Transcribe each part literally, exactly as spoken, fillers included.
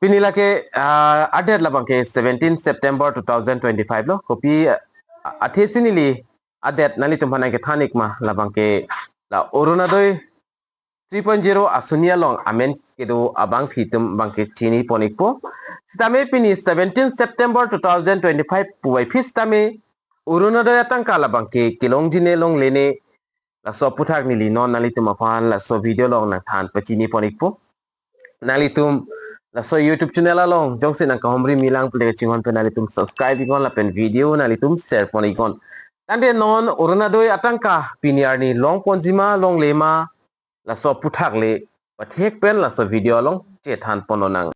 Pini lake, ah, adet labangke seventeen September two thousand twenty-five lo. Kopi, ah, athe si neli adet nanglitum aphan nangkethan ik ma labangke la Orunodoi three point zero asoni along amen kedo abangphi atum abangke chinipon ikpo. Sitame pini seventeen September two thousand twenty-five puvoiphit sitame Orunodoi atangka labangke kelongji ne longle ne, laso aphuthak neli non nanglitum aphan laso video along nangthan pachinipon ikpo. Nanglitum laso YouTube channel along jongsi nangkahumri milang pulote kachinghon pen nanglitum subscribe iknon lapen video nanglitum share pon iknon. Tangte non Orunodoi atangka pini arni longponji ma longle ma, laso aphuthak le pathek pen laso video along chethan pon lonang.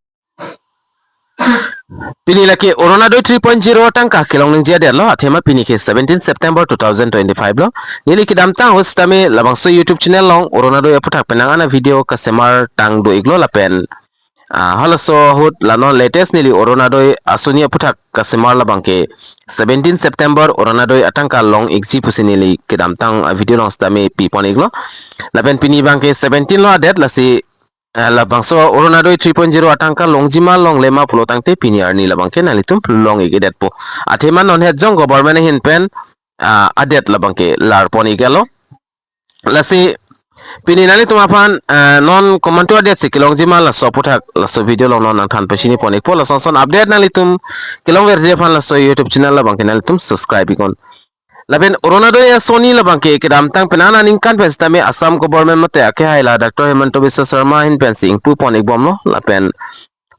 Pini lake Orunodoi three point zero atangka kelong ningje adet lo, athema pini ke seventeen September two thousand twenty-five lo. Neli kedamtang ahut sitame labangso YouTube channel along Orunodoi aphuthak penang an a video kasemar tang do iklo lapen, ah, halaso ahut la non latest neli Orunodoi asoni aphuthak kasemar labangke seventeen September Orunodoi atangka long ikji pusi neli kedamtang a video along sitame pipon iklo. Lapen pini abangke seventeen lo adet, lasi, eh, labangso Orunodoi three point zero atangka longji ma longle ma pulo tangte pini arni labangke nanglitum long ik-edetpo. Athema non het jong government ahin pen, ah, adet labangke larpon iklo. Lasi pini nanglitum aphan, eh, non komantu adet si kelongji ma laso aphuthak laso video along non nangthan pachinipon ikpo. Lason son update nanglitum kelongverji aphan laso YouTube channel labangke nanglitum subscribe iknon. Lapen Orunodoi asoni labangke kedamtang penang aningkan pen sitame Assam government mate akehai la Doctor Himanta Biswa Sarma ahin pensi ingpupon ikbomlo. Lapen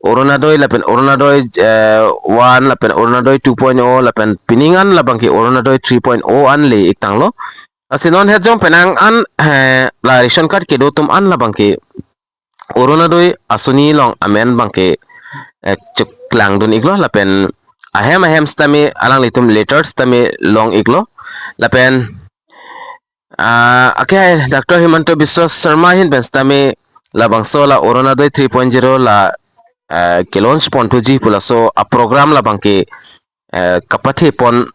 Orunodoi lapen Orunodoi, eh, one lapen Orunodoi two point oh lapen pining an labangke Orunodoi three point oh an le iktanglo. Lasi non het jong penang an, eh, la ration card kedo atum an labangke Orunodoi asoni along amen abangke, eh, cheklangdun iklo lapen ahem ahem sitame alanglitum letters sitame long iklo lapen, ah, akehai Doctor Himanta Biswa Sarma ahin pen sitame labangso la Orunodoi three point zero la, eh, ke-launch ponthuji pu laso a program labangke, eh, kapathepon,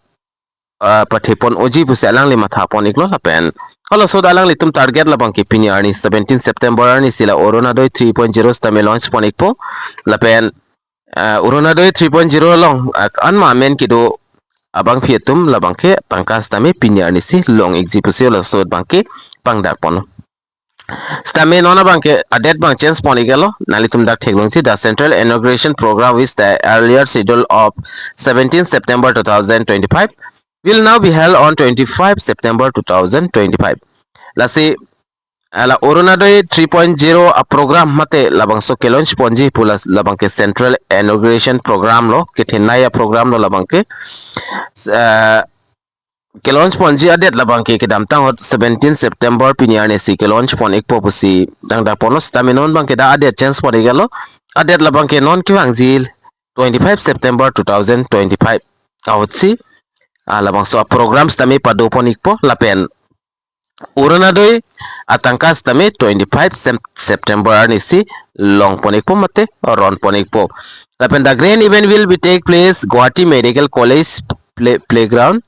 ah, pathepon unji pusi alangli mathapon iklo lapen halaso alanglitum target labangke pini arni seventeen September arni si la Orunodoi three point zero sitame launch pon ikpo lapen, ah, Orunodoi three point zero along, ah, an ma amen kedo abangphi atum labangke tangka sitame pini arni si long ikji pusi laso abangke pangdakpon. Sitame non abangke adet abang change pon iklo, nanglitum dak theklongji, the central inauguration program with the earlier schedule of seventeen September two thousand twenty-five will now be held on twenty-five September two thousand twenty-five. Lasi, ah, la Orunodoi three point zero a program mate labangso ke-launch ponji pu la labangke central inauguration program lo, kethenei a program lo labangke, ah, ke-launch ponji adet labangke kedamtang ahut seventeen September pini arni si ke-launch pon ikpo pusi tangdakponlo sitame non abangke dak adet change pon iklo, adet labangke non kevangji twenty-five September two thousand twenty-five ahut si, ah, labangso a program sitame padopon ikpo lapen Orunodoi atangka sitame twenty-five Sem-, September arni si longpon ikpo mate ronpon ikpo. Lapen the grand event will be take place Guwahati Medical College play-, playground.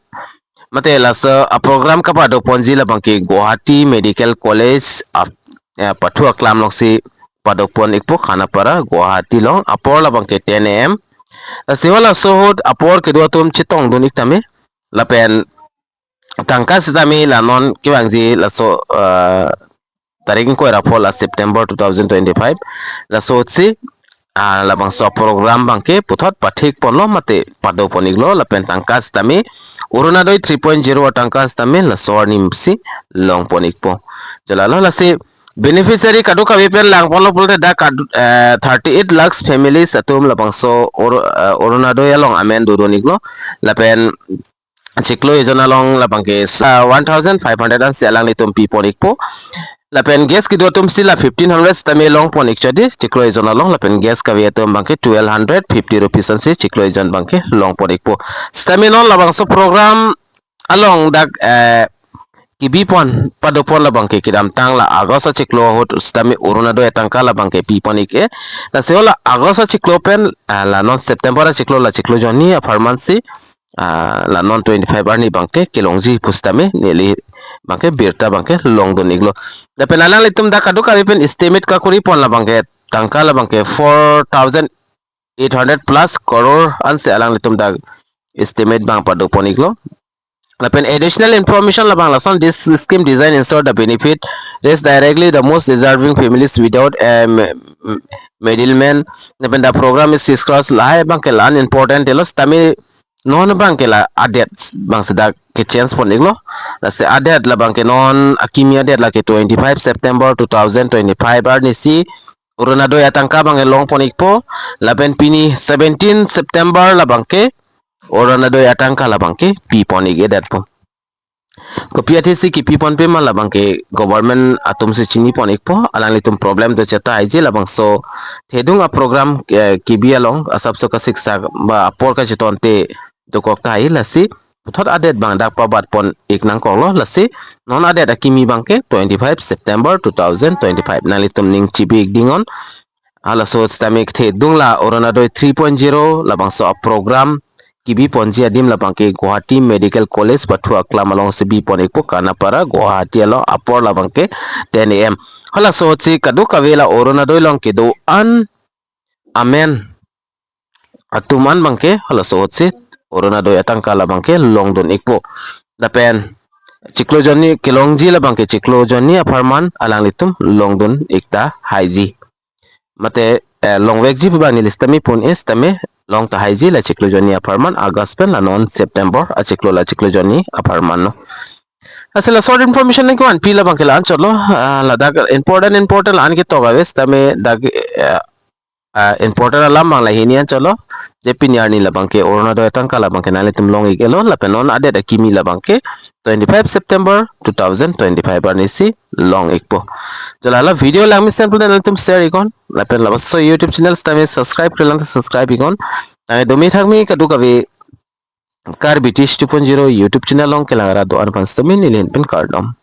Mate laso a program kapadoponji labangke Guwahati Medical College ap-, eh, pathu aklam alongsi padopon ikpo Khanapara, Guwahati along, apor labangke ten A M. Lasi halaso ahut apor kedo atum chetongdun iktame lapen tangka sitame la non kevangji laso, ah, tarik ingkoi ra pho la September two thousand twenty-five, laso ahut si, ah, labangso program abangke puthot pathekponlo mate padopon iklo lapen tangka sitame Orunodoi three point zero atangka sitame laso arni si longpon ikpo. Jolalo lasi beneficiary kadokave pen langponlo pulote dak kadu-, eh, thirty-eight lakhs families atum labangso Oru-, eh, Orunodoi along amen dodun iklo lapen chiklo ejon along labangke, ah, one thousand five hundred ansi alanglitum pipon ikpo. Lapen gas kedo atum si la fifteen hundred sitame longpon ikchot dei chiklo ejon along, lapen gas kave atum abangke twelve hundred fifty rupees ansi chiklo ejon abangke longpon ikpo. Sitame non labangso program along dak, eh, kebipon padopon labangke kedamtang la August achiklo ahut sitame Orunodoi atangka labangke pipon ik-e. Lasi la August achiklo pen, ah, la non September achiklo la chiklo jonni apharman si, ah, la non twenty-five arni abangke kelongji pusitame neli abangke birta abangke longdun iklo. Lapen alanglitum dak kadokave pen estimate kakoripon labangke tangka labangke four thousand eight hundred plus crore ansi alanglitum dak estimate abang pado pon iklo. Lapen additional information labang lason, this scheme design ensure the benefit reach directly the most deserving families without um, middleman. Lapen the program is discussed, lahai abangke la-an important telos, tame non abangke la adet abang seta ke change pon iklo. Lasi adet labangke non akimi adet lake twenty-five September two thousand twenty-five arnisi Orunodoi atangka abangke long pon ikpo. Lapen pini seventeen September labangke Orunodoi atangka labangke pi pon ik-edetpo. Kopi athesi kipi ponpe ma labangke government atumsi chini pon ikpo, alanglitum problem do cheta haiji, labangso thedung a program eh, kibi along asapso kasiksak ba apor kachetonte dokok tahai, lasi puthot adet abang dak pabat pon ik nangkoklo. Lasi non adet akimi abangke twenty-five September two thousand twenty-five, nanglitum ning chibi ik ding non. Halaso sitame thedung la Orunodoi three point zero labangso a program kibi ponji adim labangke Guwahati Medical College pathu aklam alongsi bi pon ikpo, Kanapara Guwahati along, apor labangke ten A M. Halaso ahutsi kadokave la Orunodoi along kedo-an amen atum an abangke halaso ahutsi Orunodoi atangka labangke longdun ikpo. Lapen chiklo jonni kelongji labangke chiklo jonni apharman alanglitum longdun ik ta haiji. Mate eh, longvekji pu abang neli sitame pun-e, sitame long ta haiji la chiklo jonni apharman, August pen la non September achiklo, la chiklo jonni apharman lo. Lasi la short information nangkevanpi labangke la-an chotlo, ah, ladak important important la-an ketok ave, sitame dak eh, ah, important alam abang la hini an chotlo. Je pini arni labangke Orunodoi atangka labangke nanglitum long ik-etlo, lapen non adet akimi labangke twenty-five September two thousand twenty-five arnisi long ikpo. Jo la la video langmesen pu nanglitum share ik non, lapen labangso YouTube channel sitame subscribe klemkle subscribe ik non. Tangte dome thakme kadokave Karbi Tish two point zero YouTube channel along kelang ra do-an aphan sitame neli ahin pen kardom.